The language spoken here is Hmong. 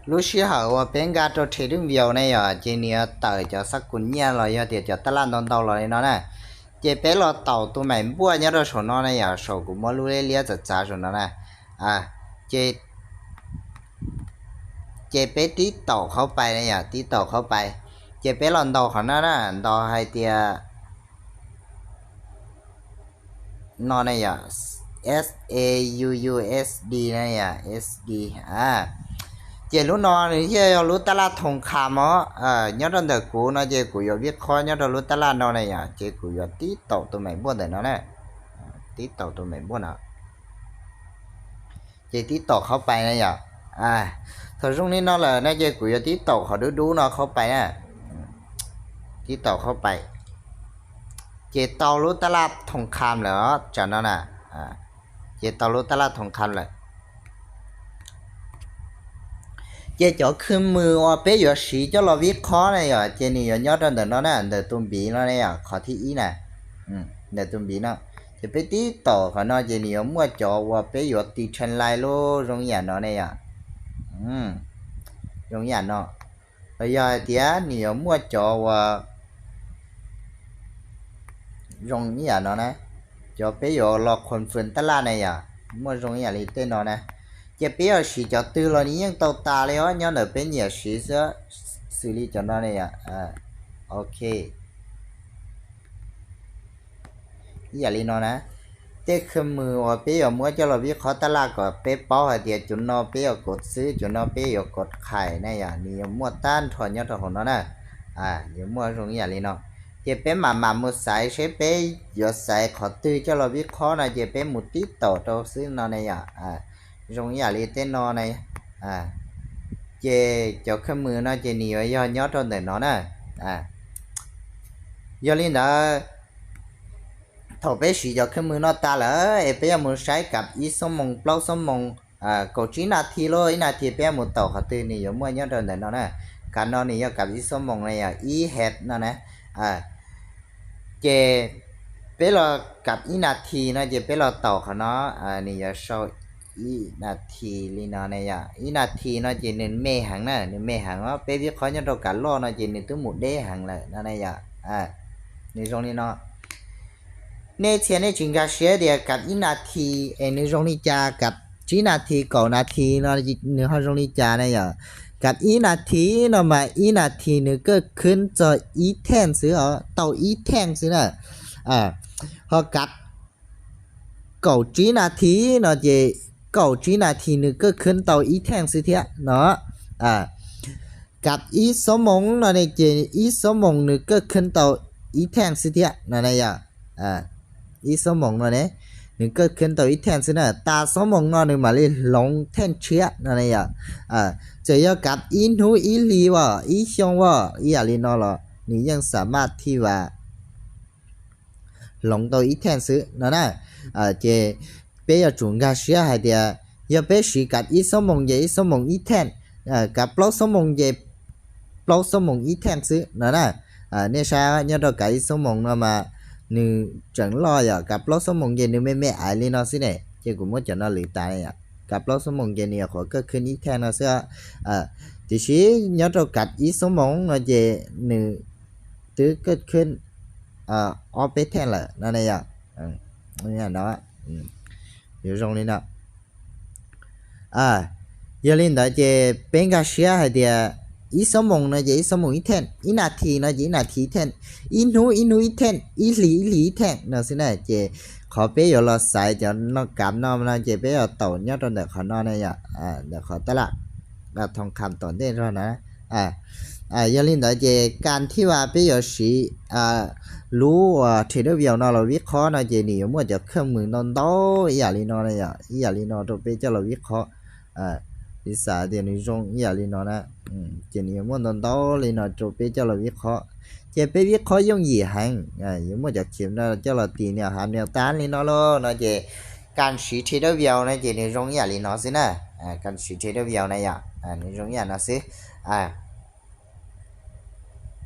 Lub sij hawm uas peb nkag rau Trading View ne yom, ces nws yuav tawm cov xab kum nyiaj los yog tias cov taj laj ntau ntau los li no na. Ces peb los taum tus maim npuaj nyob rau saum no ne yom, saum kuv muab lub liab liab txav txav saum no na. Ces, ces peb tib taum qhov pais ne yom, tib taum qhov pais. Ces peb los ntaus qhov no na, ntaus hais tias no ne yom, S A U U S D ne yom, S D. Ces lub no nws thiaj yog lub taj laj thoo kham os. Nyob rau ntawm kuv no ces kuv yuav vib qhob nyob rau lub taj laj no ne yom, ces kuv yuav tib taum tus maim npuaj ntawm no na. Tib taum tus maim npuaj no. Ces tib taum qhov pais na yom. Thaum zoo li no lawm no ces kuv yuav tib taum qhov dub dub no qhov pais na. Tib taum qhov pais. Ces tau lub taj laj thoo kham lawm os, tsam no na. Ces tau lub taj laj thoo kham lawm. Ces cov khw mws uas peb yuav siv coj los vib qhob na yom, ces nws yuav nyob rau ntawm no na, ntawm tus npiv no ne yom, qhov thib ib na. Ntawm tus npiv no. Ces peb tib taum qhov no ces nws yuav muaj cov uas peb yuav tiv tshee lais lub zoo ib yam no ne yom. Zoo ib yam no. Los yog hais tias nws yuav muaj cov uas zoo ib yam no na, cov peb yuav los confirm taj laj na yom, muaj zoo ib yam li tej no na. Ces peb yuav siv cov twg los nws yeej tau tas li os, nyob ntawm peb nyiam siv xwb, xws li cov no ne yom. Ok. Ib yam li no na, tej khw mws uas peb yuav muab coj los vib qhob taj laj kom peb paub hais tias cov no peb yuav kov xwb, cov no peb yuav kov qhais na yom, nws yuav muaj tag nrho nyob rau hauv no na. Yuav muaj zoo ib yam li no. Ces peb mam mam mus xaiv seb peb yuav xaiv qhov twg coj los vib qhob no ces peb mus tib taum rau xwb no ne yom. Zoo ib yam li tej no na. Ces cov khw mws no ces nws yuav yog nyob rau ntawm no na. Yog li ntawd, thaum peb siv cov khw mws no tas lawm es peb yuav mus saib kab ib xuab moos, plaub xuab moos, kaum tsib nas this los ib nas this peb yuav mus taum qhov twg nws yuav muaj nyob rau ntawm no na. Kab no nws yog kab ib xuab moos na yom, ib het no na. Ces peb los kab ib nas this no ces peb los taum qhov no, nws yuav sau ib nas this li no ne yom. Ib nas this no ces nws me heev na, nws me heev os, peb vib qhob nyob rau kab loj no ces nws twb mus deb heev lawm no ne yom. Nws zoo li no. Nej txhia nej tsis nkag siab tias kab ib nas this es nws zoo li cas, kab tsib nas this, kaum nas this no nws ho zoo li cas na yom. Kab ib nas this no mas ib nas this nws kaj khwb txog ib theej xwb os, tau ib theej xwb na. Ho kab kaum tsib nas this no ces kaum tsib nas this nws kaj khwb tau ib theej xwb thiab no. Kab ib xuab moos no ne ces ib xuab moos nws kaj khwb tau ib theej xwb thiab no na yom. Ib xuab moos no ne, nws kaj khwb tau ib theej xwb na, tas xuab moos no nws mam li hloov theej tshiab no ne yom. Txawm yog kab ib hnub ib hlis as, ib xyoo as, ib yam li no los nws yeej xa maj thij vas hloov tau ib theej xwb no na. Ces peb yuav tsum nkag siab hais tias yog peb siv kab ib xuab moos ces ib xuab moos ib theej, kab plaub xuab moos ces plaub xuab moos ib theej xwb no na. Nej saib nyob rau kab ib xuab moos no mas nws tseem loj yom, kab plaub xuab moos ces nws me me ais li no xwb ne, ces kuv muab cov no lwv tas yom. Kab plaub xuab moos ces nws yog qhuav kaj khwb ib theej no xwb. Tiam sis nyob rau kab ib xuab moos no ces nws twb kaj khwb ob peb theej lawm no ne yom. No, yuav zoo li no. Yog li ntawd ces peb nkag siab hais tias ib xuab moos no ces ib xuab moos ib theej, ib nas this no ces ib nas this ib theej, ib hnub ib hnub ib theej, ib hlis ib hlis ib theej no xwb na. Ces qhov peb yuav los xaiv cov no kab no no ces peb yuav taum nyob rau ntawm qhov no ne yom, ntawm qhov taj laj thoo kham tom ntej rau na. Yog li ntawd ces kas thij vas peb yuav siv lub uas Trader View no los vib qhob no ces nws yuav muaj cov khw mws ntau ntau ib yam li no ne yom, ib yam li no rau peb coj los vib qhob. Piv xam tias nws zoo ib yam li no na, ces nws yuav muaj ntau ntau li no rau peb coj los vib qhob. Ces peb vib qhob yooj yim heev, yuav muaj cov khiv no coj los tis nias hav nias tag li no lauj no ces kas siv Trader View no ces nws zoo ib yam li no xwb na. Kas siv Trader View na yom, nws zoo ib yam no xwb.